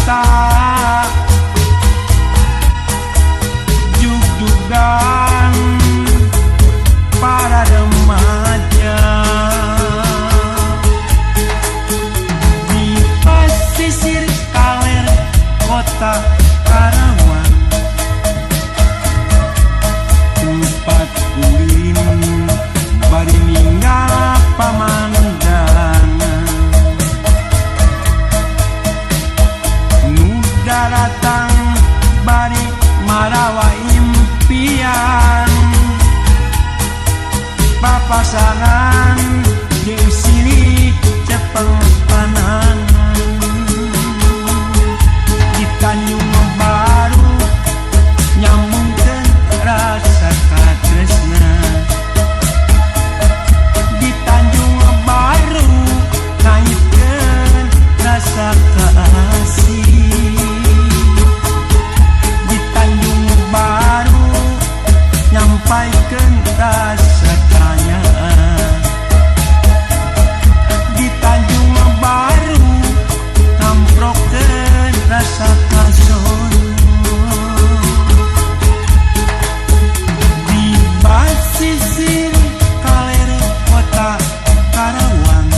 kota jugjugan para remaja di pesisir kaler kota Karawang tempat ulin bari ninggal pamandangan nu daratang bari marawa impian papasangan jeung silih cepeng panangan di Tanjung Baru nyambungkeun rasa katresna di Tanjung Baru ngaitkeun rasa kasih di Tanjung Baru nyampaikeun rasa kanyaah di Tanjung Baru ngamprokeun rasa kasono di basisir kaler kota Karawang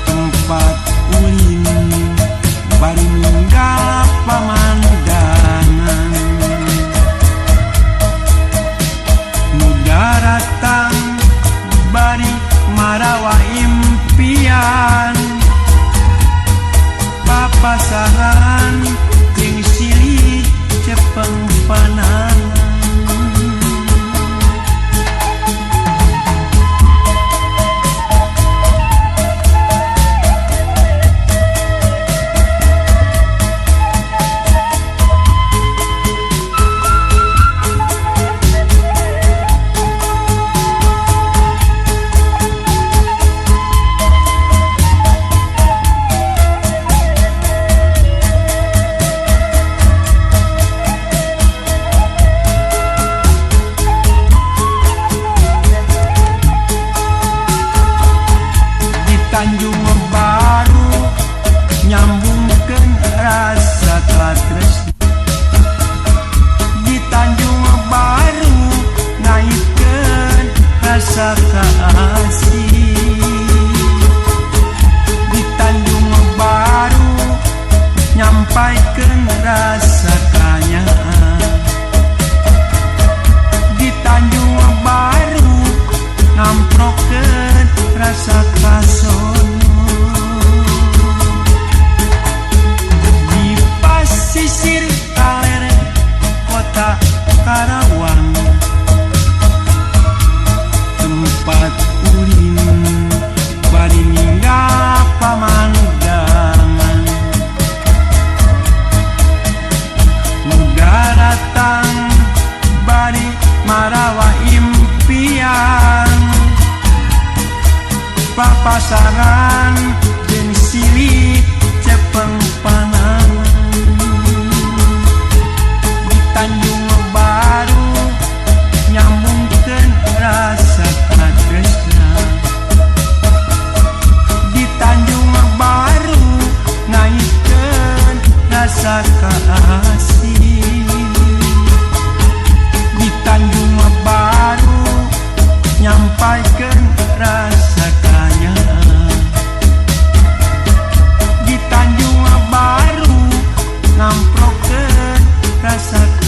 tempat ulin bari ninggal pamandangan nu daratang bari marawa impian papasangan jeung silih cepeng panangan. Di Tanjung Baru nyambungkeun rasa katresna di Tanjung Baru ngaitkeun rasa kasih di Tanjung Baru nyampaikeun rasa kanyaah di Tanjung Baru ngamprokeun rasa kasono di pasisir kaler kota Karawang tempat ulin bari ninggal pamandangan nu daratang bari marawa impian papasangan jeung silih cepeng panangan di Tanjung Baru nyambungkeun rasa katresna di Tanjung Baru ngaitkeun rasa kasih di Tanjung Baru nyampaikeun rasa kanyaah di Tanjung Baru ngamprokeun rasa.